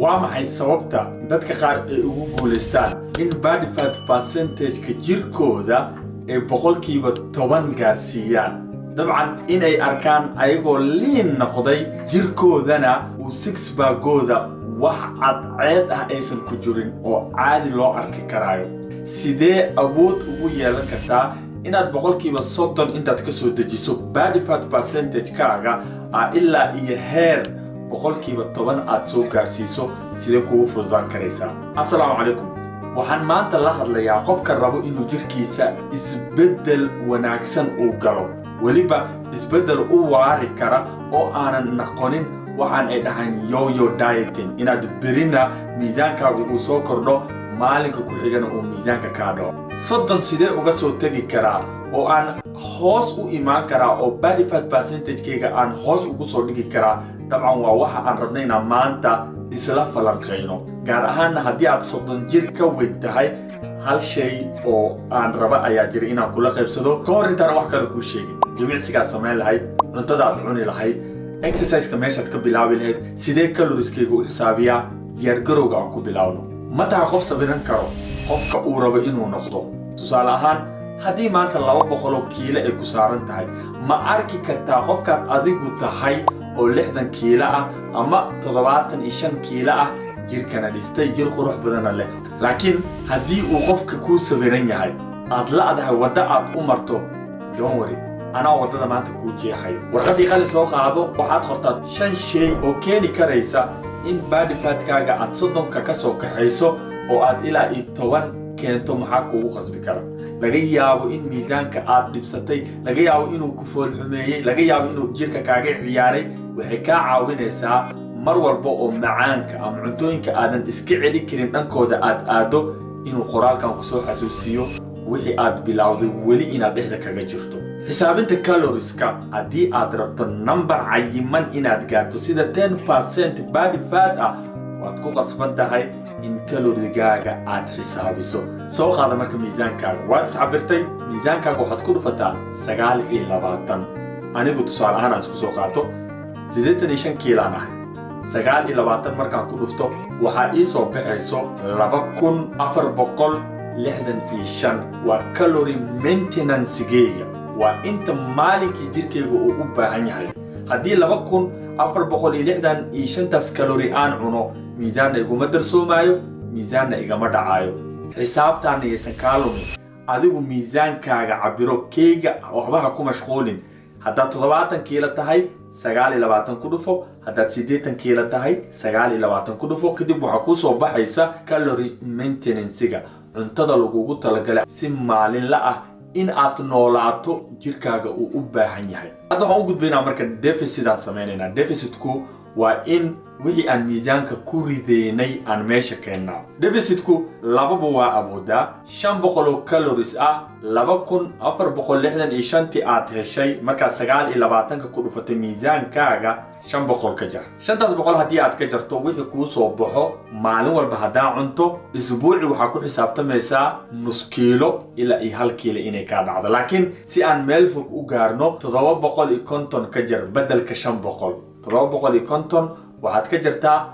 Waa maxay sababta dadka qaar ay ugu guulaystaan in body fat percentage-ka jirkooda ay 10% gaarsiiyaan? Dabcan, inay arkaan ayagoo lean noqday, jirkoodana uu six pack-gooda wax cadceed ah aysan ku jirin oo caadi loo arki karaayo. Sidee awood ugu yeelan kartaa inaad 30% intaad ka soo dejiso body fat percentage-kaaga a ilaa iyo heer 10% aad soo gaarsiiso? Sidee kugu fududaan karaysaa? Assalaamu calaykum. Waxaan maanta la hadlayaa qofka rabo inuu jirkiisa isbeddel wanaagsan uu galo, weliba isbeddel u waari kara oo aanan noqonin waxaan ay dhahaan yo-yo dieting, inaad berina miisaankaagu uu soo kordho, maalinka ku xigana uu miisaanka kaa dhaco. 30 sidee uga soo tegi karaa oo aan hoos u imaan karaa oo body fat percentage-kayga aan hoos ugu soo dhigi karaa? Dabcan, waa waxa aan rabnay inaan maanta isla falanqayno, gaar ahaanna haddii aad 30 jir ka weyn tahay. Hal shay oo aan raba ayaa jira inaan kula qaybsado ka hor intaan wax kale kuu sheegin: jimicsigaad samayn lahayd, cuntada aad cuni lahayd, exercise-ka meeshaad ka bilaabi lahayd, sidee calories-kayga u xisaabiyaa. Diyaargarowga aan ku bilaawno. Ma taha qof sabiran karo qofka uu rabo inuu noqdo? Tusaale ahaan, haddii maanta 200 kiilo ay ku saaran tahay, ma arki kartaa qofkaad adigu tahay oo 60 kiilo ah ama 75 kiilo ah, jirkana dhistay, jir qurux badana leh? Laakiin haddii uu qofka kuu sawiran yahay aad la'dahay waddo aad u marto, don't worry, anaa waddada maanta kuu jeexayo. Warqadii qalin soo qaado. Waxaad qortaa shan shay oo keeni karaysa in body fat-kaaga aad 30-ka ka soo kaxayso oo aad ilaa iyo 10 keento. Maxaa kuugu qasbi kara? Laga yaabo in miisaanka aad dhibsatay, laga yaabo inuu ku foolxumeeyey, laga yaabo inuu jirka kaaga ciyaaray. Waxay kaa caawinaysaa mar walba oo macaanka ama cuntooyinka aadan iska celi karin dhankooda aad aaddo, inuu qoraalkan kusoo xasuusiyo wixii aad bilowday weli inaad dhexda kaga jirto. Xisaabinta calories-ka, haddii aad rabto number cayiman inaad gaarto, sida 10% body fat ah, waad ku qasban tahay in calorie-gaaga aad xisaabiso. Soo qaada marka miisaankaaga, waad iscabirtay, miisaankaaga waxaad ku dhufataa 29. Anigu tusaale ahaan aan isku soo qaato, 85 kiilaan ahay. 29 markaan ku dhufto, waxaa ii soo baxayso 2465. Waa calorie maintenance-geyga, waa inta maalinkii jirkayga uu u baahan yahay. Haddii 2465-taas calorie aan cuno, miisaanna iguma darsoomaayo, miisaanna igama dhacaayo. Xisaabtaana yaysan kaa lumin. Adigu miisaankaaga cabiro, keyga waxba ha ku mashquulin. Haddaad 70 kiilo tahay, 29 ku dhufo. Haddaad 80 kiilo tahay, 29 ku dhufo. Kadib waxaa kuu soo baxaysa calorie maintenance-ga, cuntada lagugu talagalay si maalinla ah in aad noolaato jirkaaga uu u baahan yahay. Hadda waxaan u gudbaynaa marka deficit aan samaynaynaa. Deficit-ku waa in wixii aan miisaanka ku rideynay aan meesha keennaa. Deficit-ku lababa waa awoodaa: 500 oo calories ah, 2465-tii aad heshay markaad 29-ka ku dhufatay miisaankaaga, 500 ka jar. 500 haddii aad ka jarto, wixii kuu soo baxo maalin walba haddaa cunto, isbuuci waxaa ku xisaabtamaysaa nus kiilo ilaa iyo 1 kiilo inay kaa dhacdo. Laakiin si aan meel fog u gaarno, 750 ka jar beddelka 500. 750 waxaad ka jartaa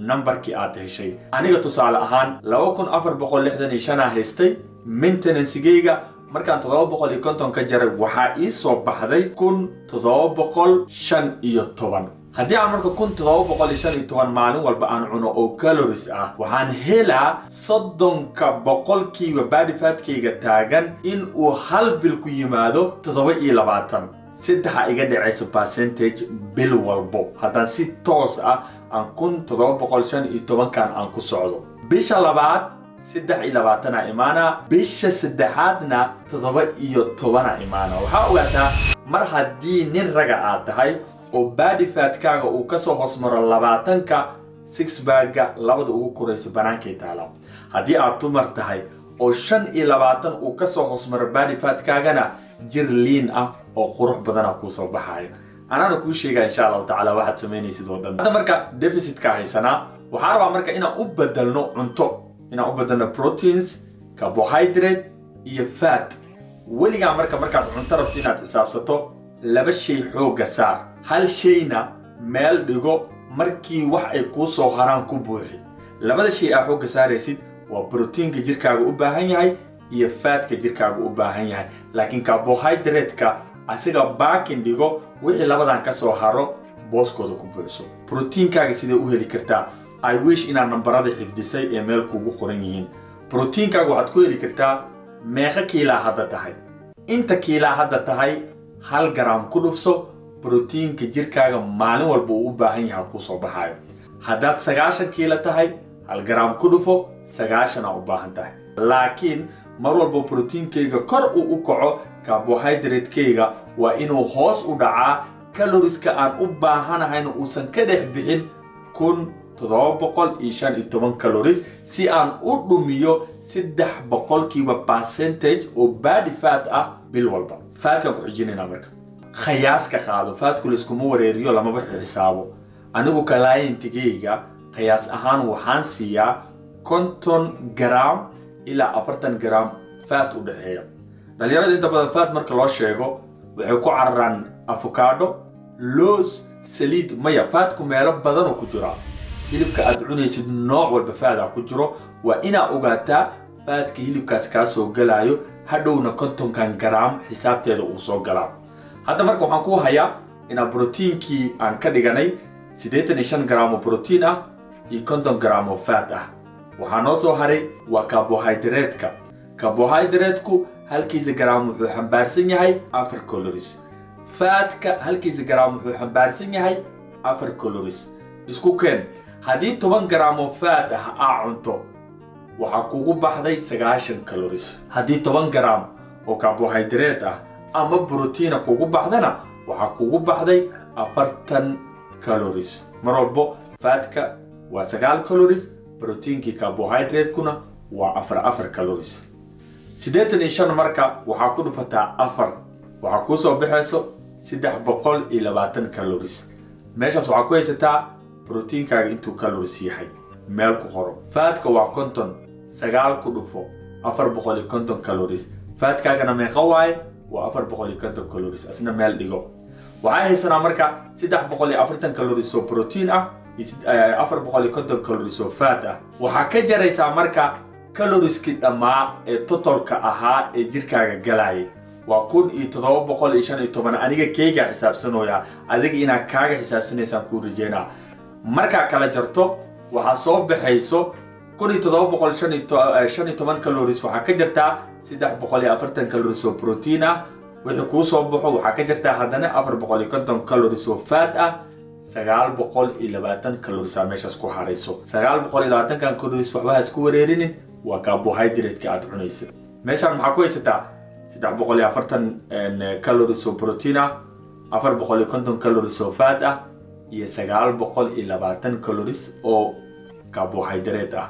nambarkii aad heshay. Aniga tusaale ahaan 2465 aa haystay maintenance-geyga. Markaan 750 ka jaray, waxaa ii soo baxday 1715. Haddii aan marka 1715 maalin walba aan cuno oo calories ah, waxaan helaa 30% body fat-kayga taagan in uu hal bil ku yimaado 27. Saddexa iga dhacayso percentage bil walbo haddaan si toos ah aan 1715-kan aan ku socdo. Bisha labaad 23-a imaana, bisha saddexaadna 17-a imaana. Waxaa ogaataa, mar haddii nin raga aad tahay oo body fat-kaaga uu kasoo hoos maro 20-ka, six pack-ga labada ugu korayso banaankay taala. Haddii aad dumar tahay oo 25 uu kasoo hoos maro body fat-kaagana, jir lean ah oo qurux badana kuu soo baxayo. Anaana kuu sheegaya, insha Allahu tacaala, waxaad samaynaysid oo dhan. Hadda marka deficit-ka haysanaa, waxaan rabaa marka inaan u bedelno cunto, inaan u bedelno proteins, carbohydrate iyo fat. Weligaa marka markaad cunto rabto inaad xisaabsato, laba shay xoogga saar, hal shayna meel dhigo. Markii wax ay kuu soo haraan, ku buuxi. Labada shay aa xoogga saaraysid waa brotiinka jirkaaga u baahan yahay iyo fatka jirkaaga u baahan yahay, laakiin carbohydrate-ka asiga baakin dhigo. Wixii labadan ka soo haro, booskooda ku buuxso. Brotiinkaaga sidee u heli kartaa? I wish inaad nambarada xifdisay ee meel kugu qoran yihiin. Brotiinkaaga waxaad ku heli kartaa meeqa kiilaa hadda tahay. Inta kiilaa hadda tahay 1 garaam ku dhufso, brotiinka jirkaaga maalin walba uu u baahan yahay kuu soo baxaayo. Haddaad 90 kiilo tahay, 1 garaam ku dhufo, 90 aa u baahan tahay. Laakiin mar walba brotiinkayga kor uu u kaco, carbohydrate-kayga waa inuu hoos u dhacaa, calorieska aan u baahanahayna uusan ka dhex bixin 1715 calories, si aan u dhumiyo 3% percentage oo body fat ah bil walba. Fatkaan ku xijinaynaa. Marka khayaas ka qaado, fatku layskuma wareeriyo, lamaba xisaabo. Anigu clientigayga qiyaas ahaan waxaan siiyaa 50 gram ilaa 40 gram fat u dhexeeya. Dhalinyarada inta badan fat marka loo sheego, waxay ku cararaan avocado, loos, saliid. Maya, fatku meelo badanoo ku jiraa. Hilibka aad cunaysid nooc walba fataa ku jiro. Waa inaa ogaataa fatka hilibkaas kaa soo galaayo, hadhowna 50kan garaam xisaabteeda uu soo galaa. Hadda marka waxaan ku hayaa inaa brotiinkii aan ka dhiganay 85 garaam oo brotiin ah iyo 50 garaam oo fat ah. Waxaa noo soo haray waa carbohydrate-ka. Carbohydrate-ku halkiisa garaam wuxuu xambaarsan yahay 4 calories. Fatka halkiisa garaam wuxuu xambaarsan yahay 4 calories. Isku keen, haddii 10 garaam oo fat ah aa cunto, waxaa kugu baxday 90 calories. Haddii 10 garaam oo carbohydrate ah ama brotiina kugu baxdana, waxaa kugu baxday 40 calories. Mar walbo fatka waa 9 calories, brotiinkii carbohydrate-kuna waa afar afar calories. 85 marka waxaa ku dhufataa afar, waxaa kuu soo baxayso 320 calories. Meeshaas waxaa ku haysataa brotiinkaaga intuu calories yahay, meel ku qoro. Fatka waa 50, 9 ku dhufo, 450 calories. Fatkaagana meeqa waaye? Waa 450 calories, asna meel dhigo. Waxaa haysanaa marka 340 calories oo brotiin ah iyo 450 calories oo fat ah. Waxaa ka jaraysaa marka calorieskii dhammaa ee totalka ahaa ee jirkaaga galayay, waa 1715. Aniga keygaa xisaabsanooyaa, adiga inaad kaaga xisaabsanaysaan kuu rajeynaa. Markaa kala jarto, waxaa soo baxayso 1715 calories. Waxaa ka jartaa 340 calories oo protein ah. Wixii kuu soo baxo, waxaa ka jirtaa haddana 450 calories oo fat ah. 920 calories aa meeshaas ku harayso. 920kan calories waxba ha isku wareerinin, waa carbohydrate-ka aad cunaysa. Meeshaan maxaa ku haysataa? 340 calories oo protein ah, 450 calories oo fat ah iyo 920 calories oo carbohydrate ah.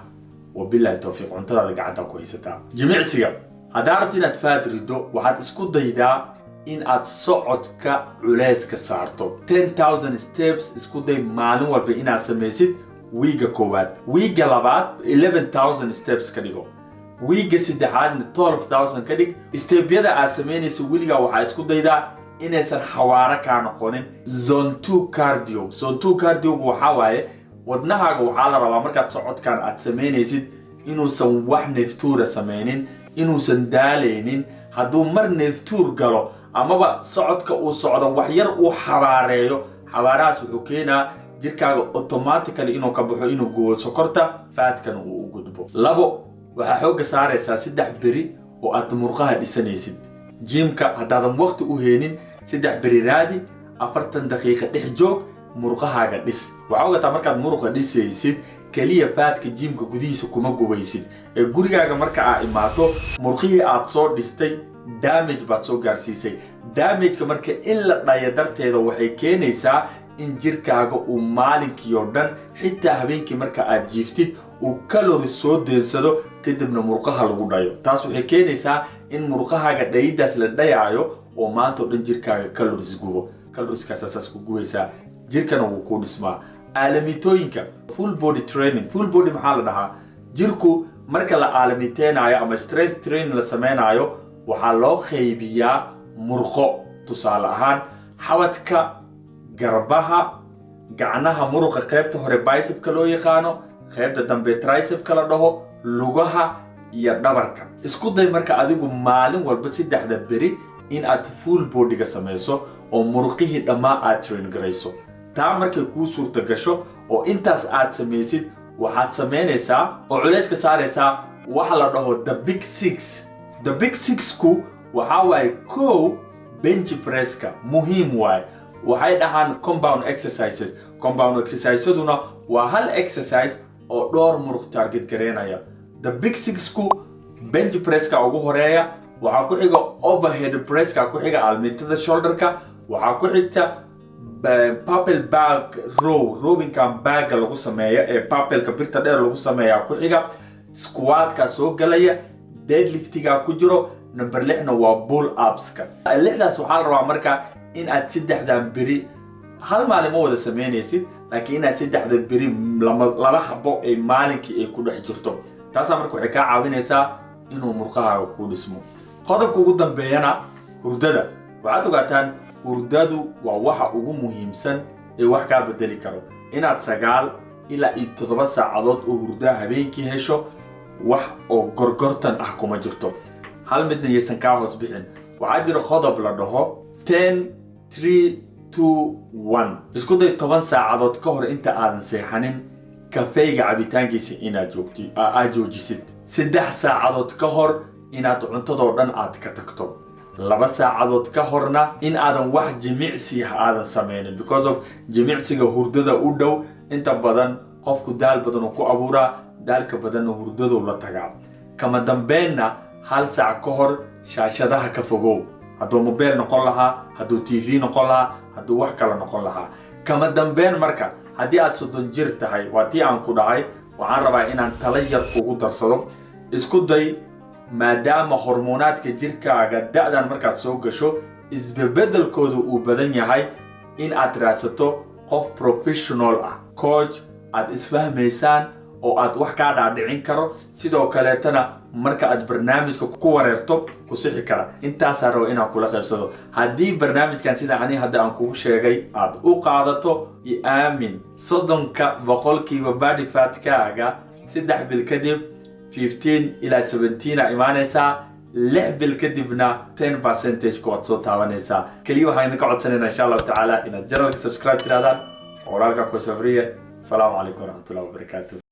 Wabillahi towfiiq. Cuntadaada gacanta ku haysataa. Jimicsiga, haddaa rabto inaad fat riddo, waxaad isku daydaa in aad socodka culeyska saarto. 10,000 steps isku day maalin walba inaad samaysid wiiga koowaad. Wiiga labaad 11,000 steps ka dhigo. Wiiga saddexaadna 12,000 ka dhig. Stepyada aad samaynayso weligaa waxaa isku daydaa inaysan xawaaro kaa noqonin. Zone 2 cardio. Zone 2 cardiogu waxaa waaye, wadnahaaga waxaa la rabaa markaad socodkan aad samaynaysid inuusan wax neeftuura samaynin, inuusan daalaynin. Hadduu mar neeftuur galo amaba socodka uu socdo wax yar uu xabaareeyo, xabaarahaas wuxuu keenaa jirkaaga automatically inuu ka baxo, inuu gubo sokorta, fatkana uu u gudbo. Labo, waxaa xoogga saaraysaa 3 beri oo aad murqaha dhisanaysid. Gymka haddaadan waqti u heenin, 3 beri raadi, 40 daqiiqa dhex joog, murqahaaga dhis. Waxaa ogataa, markaad muruqa dhisaysid, keliya fatka gymka gudihiisa kuma gubaysid ee gurigaaga marka aad imaato, murqihii aad soo dhistay damage baad soo gaarsiisay. Damageka marka in la dhaya darteeda waxay keenaysaa in jirkaaga uu maalinkii oo dhan, xitaa habeenkii marka aad jiiftid, uu calorie soo deensado, kadibna murqaha lagu dhayo. Taas waxay keenaysaa in murqahaaga dhayidaas la dhayaayo oo maanta oo dhan jirkaaga calories gubo. Calorieskaas saas ku gubaysaa, jirkana wuu ku dhismaa. Aalamitoyinka, full body training. Full body maxaa la dhahaa? Jirku marka la aalamiteynaayo ama strength training la sameynaayo, waxaa loo qaybiyaa murqo. Tusaale ahaan, xabadka, garbaha. Gacnaha muruqa qaybta hore bicepka loo yaqaano, qaybta dambe tricepka la dhaho, lugaha iyo dhabarka. Isku day marka adigu maalin walba 3da beri in aad full bodyga samayso oo muruqihii dhammaa aad train garayso. Taa markay kuu suurta gasho oo intaas aad samaysid, waxaad samaynaysaa oo culayska saaraysaa waxa la dhaho the big six. The big sixku waxaa waaye: kow, bench presska muhiim waaye. Waxay dhahaan compound exercises. Compound exerciseduna waa hal exercise oo dhowr muruq target gareynaya. The big sixku bench presska ugu horeeya, waxaa ku xiga overhead presska, ku xiga almiitada shoulderka, waxaa ku xigta barbell back row, rowinkan bagga lagu sameeyo ee barbellka birta dheer lagu sameeya ku xiga, squatka soo galaya, deadliftiga ku jiro, number 6na waa pull upska. Lixdaas waxaa la rabaa marka in aad 3dan beri hal maalin ma wada sameynaysid, laakiin inaad 3da beri laba xabo ay maalinkii ay ku dhex jirto. Taasaa marka waxay kaa caawinaysaa inuu murqahaaga kuu dhismo. Qodobka ugu dambeeyana, hurdada. Waxaad ogaataan hurdadu waa waxa ugu muhiimsan ee wax kaa bedeli karo. Inaad 9 ilaa iyo 7 saacadood oo hurdaa habeenkii hesho, wax oo gorgortan ah kuma jirto. Hal midna yaysan kaa hoos bixin. Waxaa jira qodob la dhaho 10-3-2-1. Isku day 10 saacadood ka hor inta aadan seexanin kafeyga cabitaankiisa inaad joogti aad joojisid, 3 saacadood ka hor inaad cuntadoo dhan aad ka tagto, 2 saacadood ka horna in aadan wax jimicsi ah aadan sameynin, because of jimicsiga hurdada u dhow inta badan qofku daal badan uu ku abuuraa, daalka badanna hurdaduu la tagaa. Kama dambeynna, hal saac ka hor shaashadaha ka fogow, hadduu mobile noqon lahaa, hadduu TV noqon lahaa, hadduu wax kale noqon lahaa. Kama dambeyn marka, haddii aad 30 jir tahay, waa tii aan ku dhahay, waxaan rabaa inaan tala yar kugu darsado. Isku day, maadaama hormoonaadka jirkaaga da'dan markaad soo gasho isbebedelkooda uu badan yahay, in aad raadsato qof professional ah, coach aad isfahmaysaan oo aad wax kaa dhaadhicin karo, sidoo kaleetana marka aad barnaamijka ku wareerto ku sixi kara. Intaasaa raba inaan kula qaybsado. Haddii barnaamijkan sida ani hadda aan kugu sheegay aad u qaadato, i aamin, 30% body fatkaaga 3 bil kadib 15 ilaa 17 a imaanaysaa, 6 bil kadibna 10 percentage waad soo taabanaysaa. Keliya waxaan idinka codsanaynaa, insha Allahu tacaala, inaad channelka subscribe tirahdaan. Walaalka Kusafriye. Asalaamu calaykum waraxmatullahi wabarakaatu.